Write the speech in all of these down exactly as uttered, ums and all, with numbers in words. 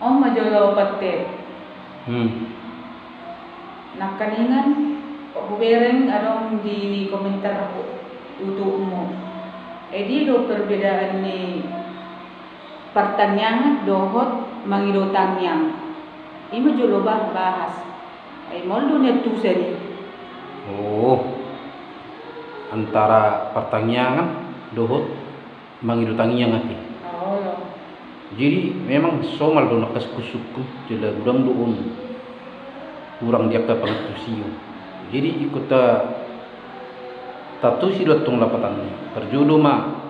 On ma jolo pate. Hmm. Nangkaningan hubereng adong di komentar hu-, YouTube-mu. Edi do perbedaan ni partangiangan dohot mangido tangiang. Ima jolo bah-, bahas. Ai molo do nian tusa ni. Oh. Antara partangiangan dohot mangido tangiang ate. Olo. Jadi memang somal do nangkas kusukku jala godang do on hurang di angka pangantusion. Jadi ingkon ta, tatusi do antong lapatan ni. Parjolo ma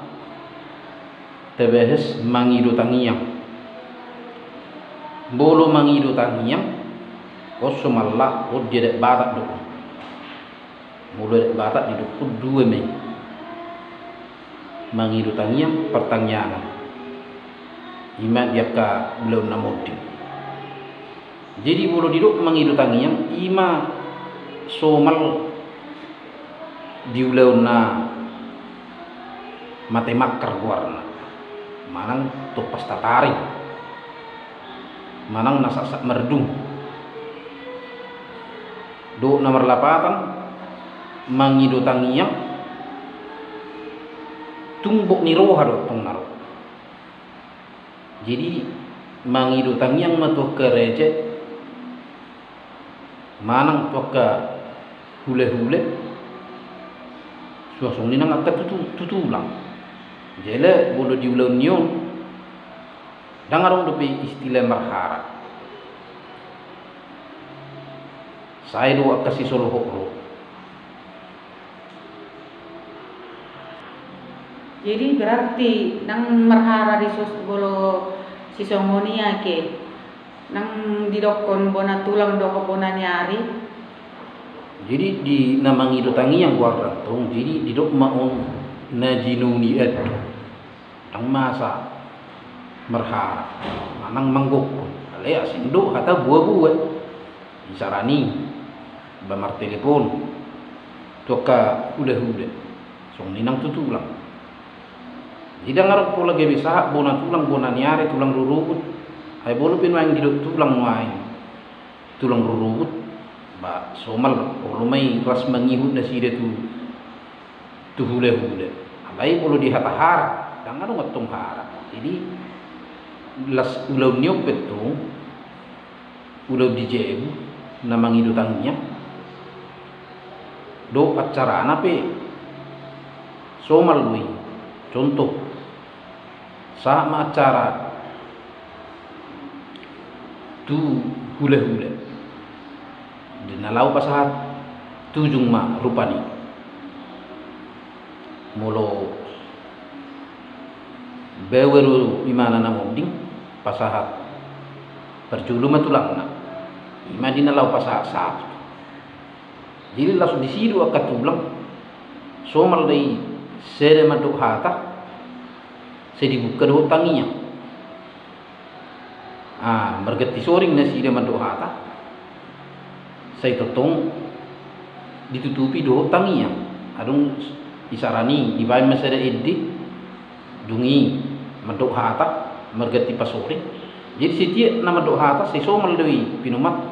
tabahes mangido tangiang. Molo mangido tangiang, on somal lah, on di adat Batak do on. Molo adat Batak didok dua ma i. Mangido tangiang, partangiangan. Ima di angka ulaon na monding. Jadi molo didok mangido tangiang, ima somal di ulaon na mate mangkar goarna. Manang tompas tataring. Manang na saksak mardung. Dohot na marlapatan, mangido tangiang, tung bok ni roha do tong na ro. Jadi, mangido tangiang ma tu angka raja, manang tu angka hulahula, suang songon i nang angka tutu-, tulang. Jala, molo di ulaon ni on, ndang adong dope istilah marhara. Sai do angka sisolohot ro. Jadi berarti nang marhara di sos-, molo sisongon i ake, nang didokkon bona tulang dohot bona ni ari. Jadi di na mangido tangiang goarna tong, jadi didok ma on na jinuni adu. Ndang masa marhara, manang manggokkon. Alai asing do hata boa-boa. Isarani, ba martelepon tu angka hulahula. Songon i nang tu tulang. Jadi ndang adong pola gabe sahat bona tulang, bona ni ari, tulang rorobot. Ai molo pe nuaeng didok tulang nuaeng, tulang rorobot, ba somal olo ma i ras mangihut nasida tu tu hulahula. Alai molo di hata hara, ndang adong antong hara. Jadi las ulaon ni on pe tong, ulaon di jabu, na mangido tangiang, dohot acarana pe somal do i. Contoh, sahat ma acara tu hulahula. Di na laho pasahat tujung ma rupani. Molo baoa do imana na monding, pasahat parjolo ma tulangna. Ima di na laho pasahat sahat. Jadi laos disi do angka tulang, somal do i sada mandok hata, sai dibuka dohot tangiang. Ah, marganti soring nasida mandok hata, sai tongtong ditutupi dohot tangiang. Adong isarani dibaen ma sada ende, dung i mandok hata, marganti pasoring. Jadi setiap na mandok hata, sai somal do i pinomat,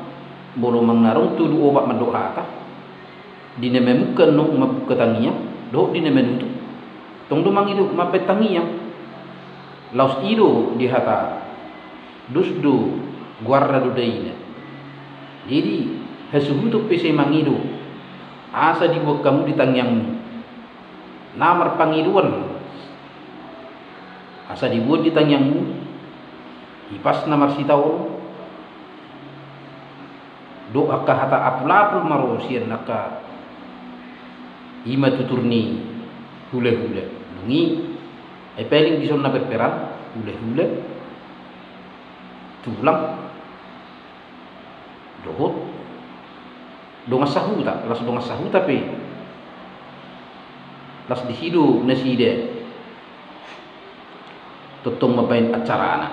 molo mangarung tolu opat mandok hata, di na mambuka annon mambuka tangiang, dohot di na manutup, tong do mangido mambaen tangiang. Laos i do di hata, dos do goarna do daina. Jadi, hasuhuton pe sai mangido, asa diboan hamu di tangiangmu. Na marpangidoan, asa diboan di tangiangmu, hipas na marsitaon, dohot angka hata apul-apul ma ro sian angka ima tutur ni hulahula. Dung i, ai paling dison na berperan, hulahula, tulang, dohot dongan sahuta, laos dongan sahuta pe. Laos disi do nasida tongtong mambaen acarana.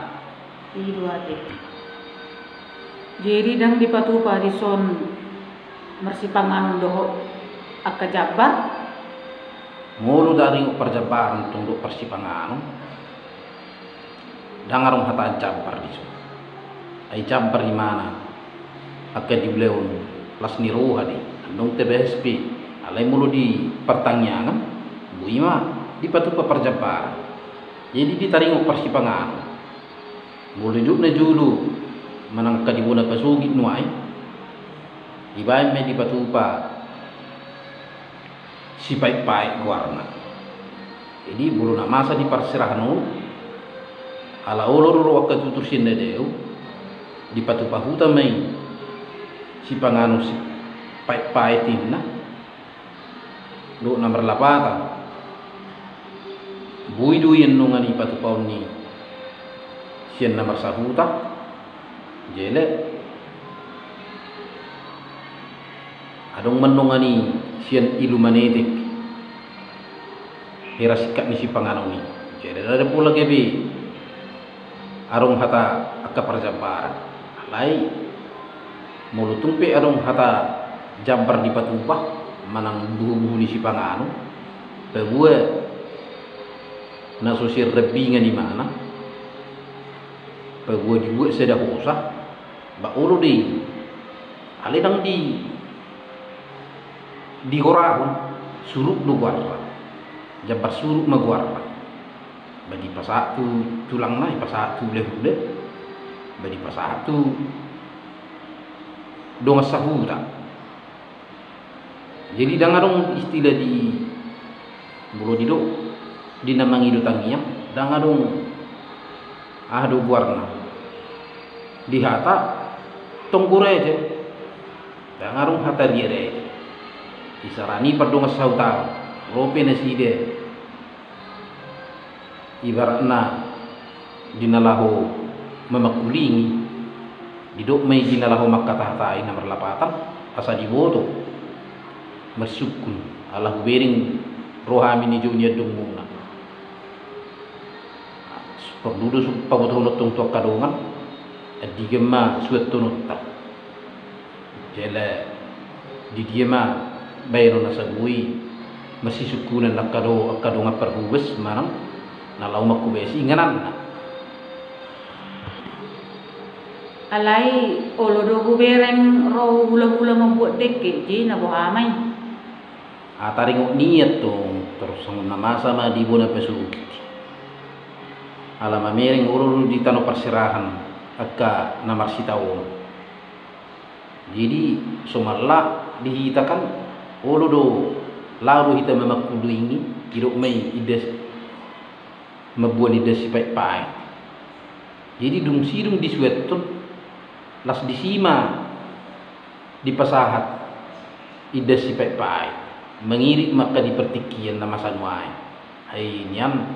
I do ate. Jadi ndang dipatupa dison marsipanganon dohot angka jambar? Molo taringot parjambaran tong dohot parsipanganon, ndang adong hata jambar dison. Ai jambar imana angka di ulaon las ni roha do i, andong tebes pe. Alai molo di partangiangan, boi ma dipatupa parjambaran. Jadi ditaringot parsipanganon. Molo didok na jolo manang angka di bona pasogit nuaeng, dibaen ma i dipatupa Sipaitpait goarna. Jadi molo na masa di parserahan on, ala olo do ro angka tutur sian na dao, dipatupa huta ma i sipanganon Sipaitpait inna. Dohot na marlapatan, boi do i annon i patupaon ni sian na marsahuta. Jele adong ma annon i sian Ilumanetek hira singkat ni sipanganon i. Jele ndada pola gabe adong hata angka parjambaran. Alai molo tung pe adong hata jambar dipatupa manang buhubuhu ni sipanganon, paboa na so sian rembingan imana, paboa dibuat sada hosa, ba olo do i. Alai ndang di, digorahon, suruk do goarna. Jambar suruk ma goarna. Ba dipasahat tu tulangna, dipasahat tu hulahula, ba dipasahat tu dongan sahuta. Jadi ndang adong istilah di, molo didok di na mangido tangiang, ndang adong, aha do goarna, di hata tonggo raja. Ndang adong hata riaraja. Isarana i pardongan sahuta, ro pe nasida ibaratna di na laho mamangkulingi, didok ma i di na laho mangkatahatai na marlapatan, asa diboto marsungkun, ala hubereng ro hami nijou ni andongmuna. Porlu do pabotohon tong tu angka dongan, andigan ma suanhononta. Jala di dia ma baenon asa boi marsisungkunan angka do, angka dongan parhobas manang na laho mangkobasi ingananna. Alai olo do hubereng ro hulahula mambuat dengke, jadi na boha ma i? Taringot nian tong, torus songon na masa ma di bona pasogit. Ala mamereng olo do di tano parserahan angka na marsitaonon. Jadi somalna di hita kan, olo do, laho do hita mamangkulingi, didok ma i inda, mamboan inda sipaitpait. Jadi dung sidung disuanhon, las disi ma dipasahat inda sipaitpait, mangirit ma angka di partingkian na masa nuaeng. Ai nian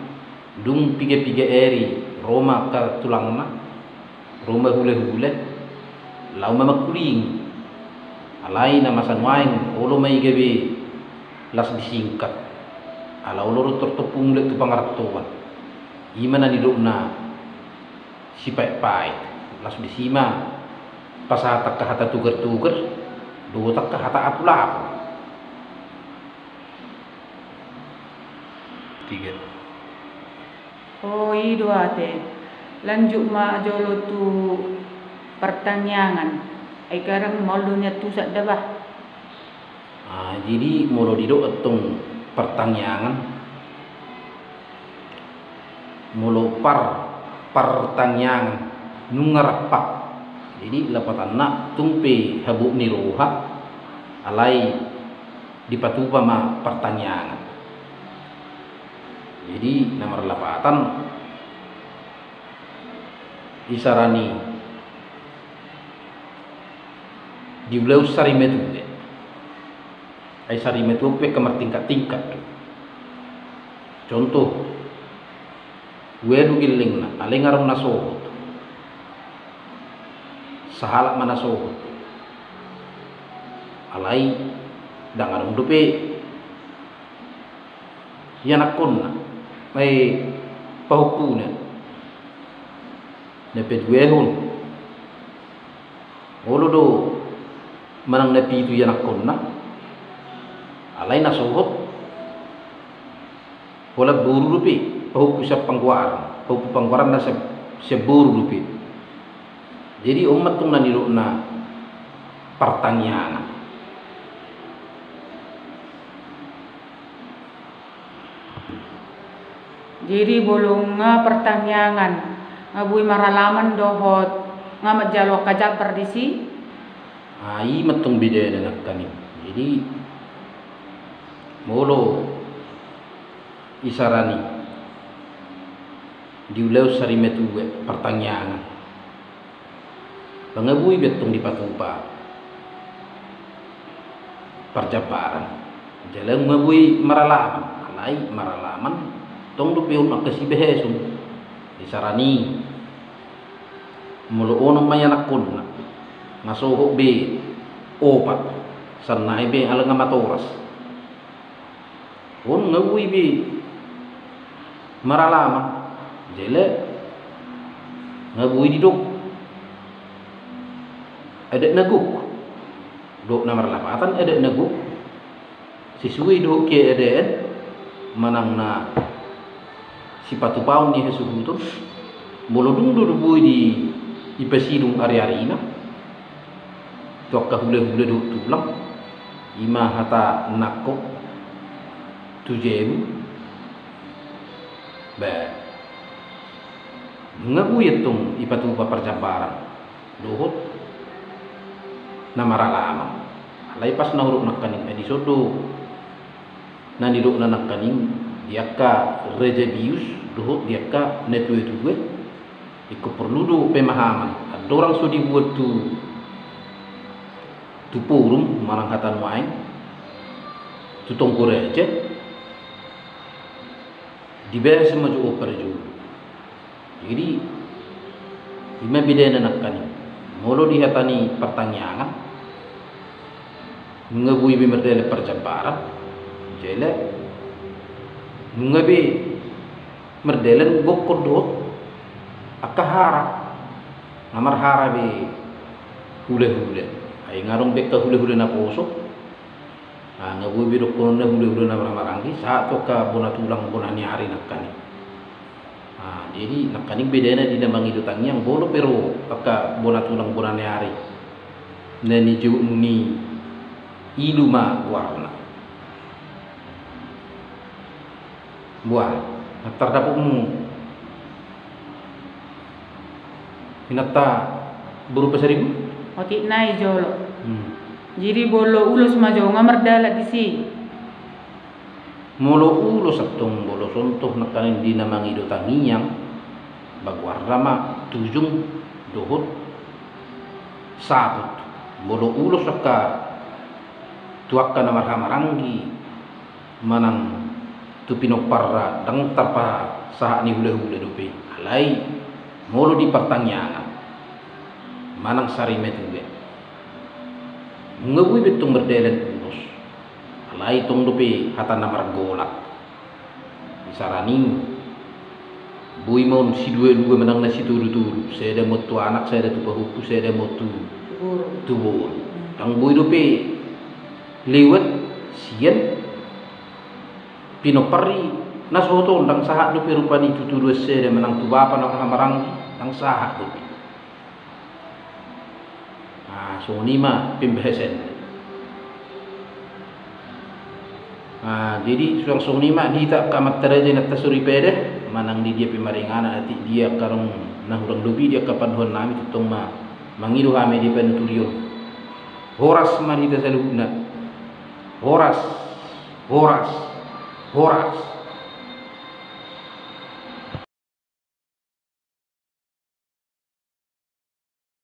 dung pigapiga ari ro ma angka tulangna, ro ma hulahula, laho mamangkulingi. Alai na masa nuaeng olo ma i gabe las disingkat, ala olo do tortompu mulak tu pangarantoan. I ma na nidokna sipaitpait. Las disi ma pasahat angka hata togartogar dohot angka hata apulapul. Tiga. O, i do ate. Lanjut ma jolo tu partangiangan. Ai kadang maol do nian tu sadda bah. Ah, jadi molo didok antong partangiangan, molo par, partangiangan nunga rap, jadi lapatanna tung pe habot ni roha, alai dipatupa ma partangiangan. Jadi na marlapatan, isarana i di ulaon sarimatua. Ai sarimatua pe angka martingkat-tingkat do. Contoh, ualu gellengna, alai nga adong na sohot. Sahalak ma na sohot. Alai ndang adong dope ianakkonna, ai pahompuna. Na paduahon, olo do manang na pitu ianakkonna, alai na sohot holan boru dope, pahompu sian panggoaran, pahompu panggoaran na sian, sian boru dope. Jadi on ma tong na nidokna partangiangan. Jadi molo nga partangiangan, nga boi maralaman dohot nga manjalo angka jambar disi. Ah, i ma tong bedana nangkaning. Jadi molo isarani di ulaon sari matua partangiangan, nga boi be tong dipatupa parjambaran. Jala nga boi maralaman, alai maralaman tong dope on angka sibaheson. Isarani molo onom ma ianakkonna, nga sohot be opat, sannari be ala nga matoras. On nga boi be maralaman, jala nga boi didok adat na gok dohot na marlapatan, adat na gok sesuai dohot keadaan manang na sipatupaon ni hasuhuton. Molo dung do boi di, dipasidung ari-arina tu angka hulahula dohot tulang, i ma hata nangkok tu jabu. Ba nga boi antong ipatupa parjambaran dohot na maralaman. Alai pas na hudok nangkaning, ai dison do na nidokna nangkaning di angka raja bius dohot di angka natuatua. Ingkon porlu do pemahaman, andorang so dibuat tu, tu forum manang hata nuaeng, tu tonggo raja, dibahas ma jo on parjolo. Jadi i ma bedana nangkaning. Molo di hata ni partangiangan, nunga boi be mardalan parjambaran, jala nunga be mardalan gokkon dohot angka hara. Nga marhara be hulahula, ai nga adong be angka hulahula naposo. Ah, nga boi be dohononna hulahula na marhahamaranggi sahat tu angka bona tulang bona ni ari nangkaning. Ah, jadi nangkaning bedana di na mangido tangiang, molo pe ro angka bona tulang bona ni ari na nijou ni ilu ma goarna. Boha, na tardapotmu inanta boru Pasaribu? Otik nai jolo. Hmm. Jadi molo ulos ma jo nga mardalan disi. Molo ulos antong, molo sontoh nangkaning di na mangido tangiang, ba goarna ma tujung dohot saput. Molo ulos angka tu angka na marhahamaranggi manang tu pinomparna, ndang tarpasahat ni hulahula dope. Alai molo di partangiangan manang sari matua, nunga boi be tong mardalan ulos. Alai tong dope hata na margolak. Isarani boi ma on siduadua manang na situdutudu, sada ma on tu anak, sada tu pahompu, sada ma on tu boru. Tu boru. Ndang boi dope lewat sian pinompar i na sohot on, ndang sahat dope rupani tu tuduan sada manang tu bapa na marhahamaranggi, ndang sahat dope. Ah, songon i ma pembahasan. Ah, jadi suang songon i ma di hita angka amanta raja inanta soripada, manang di dia pe maringanan, atik dia angka adong na hurang lobi di angka pandohan nami, tongtong ma mangido hami di panuturion. Horas ma di hita saluhutna. Horas, horas, horas.